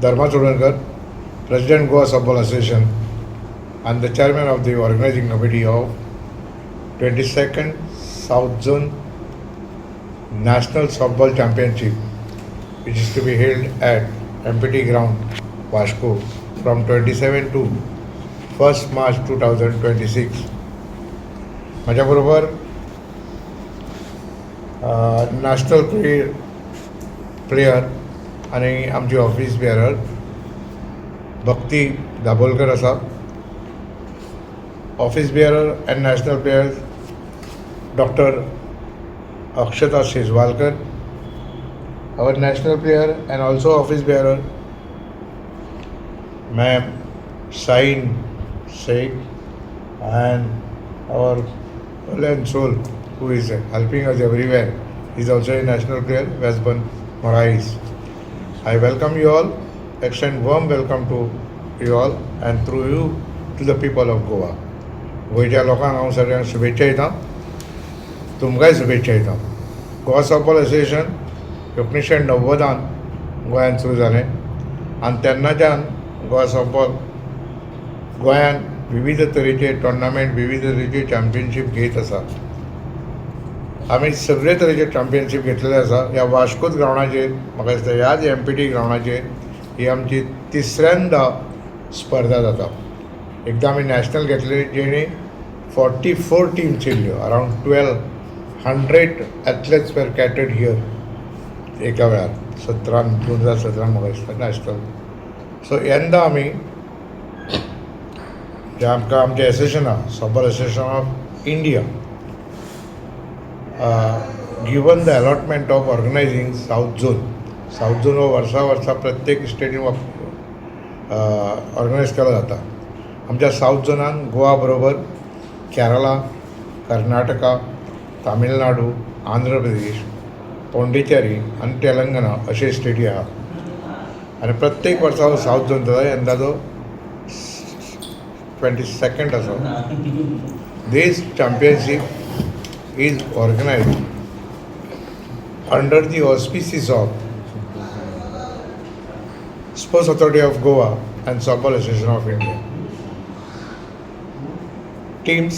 Dharma Chodankar, President, Goa Softball Association and the chairman of the organizing committee of 22nd South Zone National Softball Championship, which is to be held at MPT Ground, Vasco, from 27 to 1st March 2026. माझ्याबरोबर national player आनी आमची office bearer भक्ती दाबोलकर आसा. Office bearer and national player Doctor Akshata Shejwalkar, our national player and also office bearer Ma'am Shaheen Sheikh, and our whole and soul who is helping us everywhere is also a national player, Westburn Morais. I welcome you all, extend warm welcome to you all and through you to the people of Goa. गोंयच्या लोकांक हांव सगळ्यांक शुभेच्छा दिता, तुमकांय शुभेच्छा दिता. Goa softball association 1990न गोंयांत सुरू जालें आनी तेन्नाच्यान गोवा सॉफ्टबॉल गोंयांत विविध तरेचे टोर्नामेंट, विविध तरेचे चॅम्पियनशीप घेत आसा. आमी सगळे तरेचे चॅम्पियनशीप घेतलेले आसा. ह्या वास्कोच ग्रावंडाचेर, म्हाका दिसता ह्याच एमपीटी ग्रावंडाचेर ही आमची तिसऱ्यांदा स्पर्धा जाता. एकदां आमी नॅशनल घेतले, जेणे 44 teams येयल्ल्यो. Around 1200 athletes were catered here एका वेळार, सतरान, 2017 म्हाका दिसता नॅशनल. सो येन्ना आमी जे आमकां आमचें एसोसिएशन आहा, Softball Association of India given the allotment of organizing South Zone. South Zone हो वर्सा वर्सा प्रत्येक स्टेटीन ऑर्गनायज केलो जाता. आमच्या सावथ झोनान गोवा बरोबर केरला, कर्नाटका, तामिळनाडू, आंध्र प्रदेश, पॉंडिचेरी आनी तेलंगणा अशे स्टेटी आहा आनी प्रत्येक वर्सा हो सावथ झोन जाता. यंदाचो 22nd आसा. This championship is organized under the auspices of Sports Authority of Goa and Softball Association of India. Teams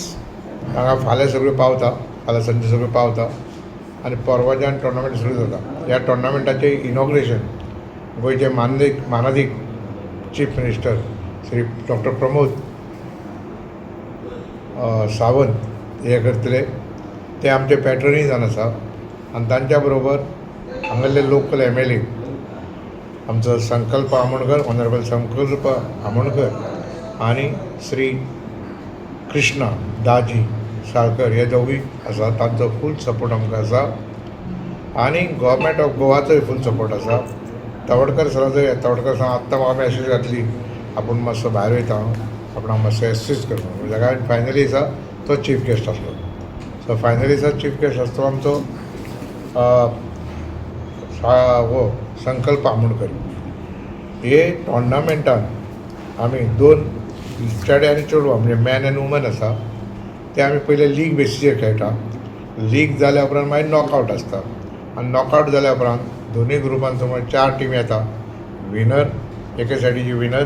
हांगा फाल्यां सगळ्यो पावता, फाल्यां सांजे सगळ्यो पावता आनी परवाच्यान टोर्नामेंट सुरू जाता. ह्या टोर्नामेंटाचें इनॉग्रेशन गोंयचे मानदीक मानादीक chief minister Shri doctor Pramod Sawant हे करतले. ते आमचे पॅट्रनूय जावन आसा आनी तांच्या बरोबर हांगासरले लोकल एमएलए आमचो संकल्प आमोणकर, ऑनरेबल संकल्प आमोणकर आनी श्री कृष्णा दाजी साळकर हे दोगूय आसा. तांचो फूल सपोर्ट आमकां आसा आनी गव्हर्मेंट ऑफ गोवाचोय फूल सपोर्ट आसा. तवडकर सराचोय, तवडकर सर आत्तां म्हाका मॅसेज घातली, आपूण मातसो भायर वयता, आपणाक मातसो एसिस्ट कर म्हणून. जाका फायनली आसा तो चीफ गेस्ट आसलो. सो फायनली आसा चीफ गेस्ट आसतो आमचो हो संकल्प आमोणकर. हे टोर्नामेंटान आमी दोन चेडे आनी चेडवां म्हणजे मॅन एन्ड वुमन आसा. ते आमी पयले लीग बेसीचेर खेळटा. लीग जाल्या उपरांत मागीर नॉकआवट आसता आनी नॉकआवट जाल्या उपरांत दोनूय ग्रुपान सुमार चार टिमी येता. विनर एके सायडीची विनर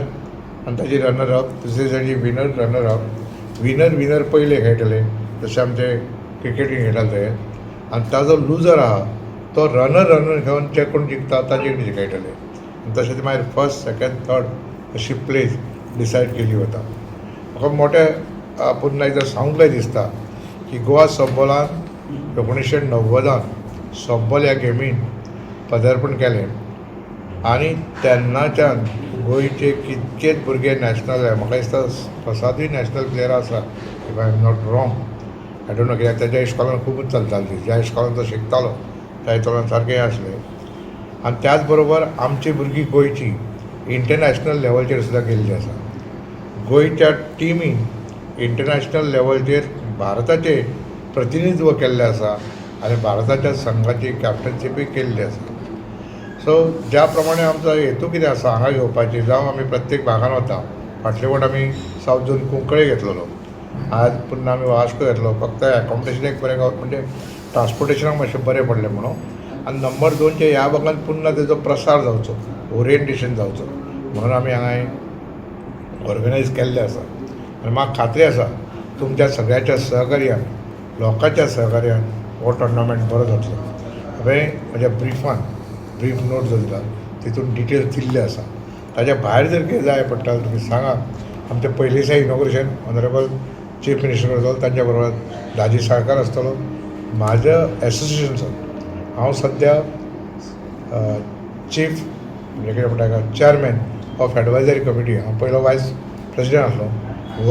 आनी ताजी रनर अप, दुसरे सायडीची winner, runner up. Winner winner पयले खेळटले, जशें आमचे क्रिकेटीन खेळटाले ते, आनी ताजो लुजर आहा तो रनर रनर घेवन जे कोण जिखता ताजे कडेन खेळटले आनी तशेंच मागीर फर्स्ट, सेकंड, थर्ड अशी प्लेस डिसायड केली वता. म्हाका मोठे पुन्हा एकदां सांगूंक जाय दिसता की गोवा सॉफ्टबॉलान 1990न सॉफ्टबॉल ह्या गेमीन पदार्पण केलें आनी तेन्नाच्यान गोंयचे कितकेच भुरगे नॅशनल. म्हाका दिसता प्रसादूय नॅशनल प्लेयर आसा, if I am not wrong, I don't know, कित्याक ताच्या इस्कॉलान खुबूच चलताली. ज्या इस्कॉलान तो शिकतालो त्या इस्कॉलान सारकें आसलें. आनी त्याच बरोबर आमची भुरगीं गोंयची इंटरनॅशनल लेवलचेर सुद्दां गेल्ली आसा. गोंयच्या टिमीन इंटरनॅशनल लेवलचेर भारताचें प्रतिनिधित्व केल्लें आसा आनी भारताच्या संघाची कॅप्टनशिपूय केल्ली आसा. सो ज्या प्रमाणे आमचो हेतू कितें आसा हांगा घेवपाची, जावं आमी प्रत्येक भागान वता. फाटले फावट आमी सावथ झोन कुंकळे घेतलेलो, आज पुन्हा आमी वास्को घेतलो. फक्त एकोमोडेशन एक बरें गाव म्हणजे ट्रान्सपोर्टेशनाक मातशें बरें पडलें म्हणून. आनी नंबर दोनचे ह्या भागान पुन्हा तेजो प्रसार जावचो, ओरिएंटेशन जावचो. म्हणून आमी हांगा ऑर्गनायज केल्लें आसा. आनी म्हाका खात्री आसा, तुमच्या सगळ्याच्या सहकार्यान, लोकांच्या सहकार्यान हो टोर्नामेंट बरो जातलो. हांवें म्हज्या ब्रिफान, ब्रीफ नोट जो दिला तितून डिटेल्स दिल्ले आसा. ताच्या भायर जर कितें जाय पडटा जाल्यार तुमी सांगा. आमचें पयले दिसा इनॉग्रेशन ऑनरेबल चीफ मिनिस्टर करतलो, तांच्या बरोबर दाजी साळकार आसतलो. म्हाज्या एसोसिएशनचो हांव सद्या चीफ, म्हणजे कितें म्हणटा, चॅरमॅन ऑफ एडवायजरी कमिटी. हांव पयलो वायस प्रेसिडेंट आसलो.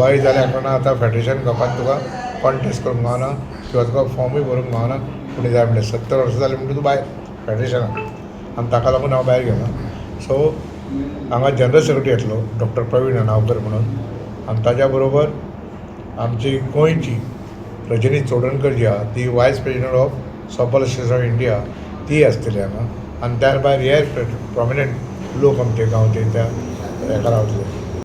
वय जाल्या कारणान आतां फेडरेशन कपान तुका कॉन्टेस्ट करूंक गावना किंवा तुका फॉर्मूय भरूंक गावना. पूण जाय म्हणल्यार 70 वर्सां जालीं म्हणटा तूं भायर फेडरेशनाक, आनी ताका लागून हांव भायर गेलां. सो हांगा जनरल सेक्रेटरी येतलो डॉक्टर प्रवीण अणावकर म्हणून, आनी ताज्या बरोबर आमची गोंयची रजनी चोडणकर जी आहा, ती Vice President of Softball Association of India, ती आसतली हांगा. आनी त्या भायर हे प्रोमिनंट लोक आमचे गांवचे त्या हेका रावतले.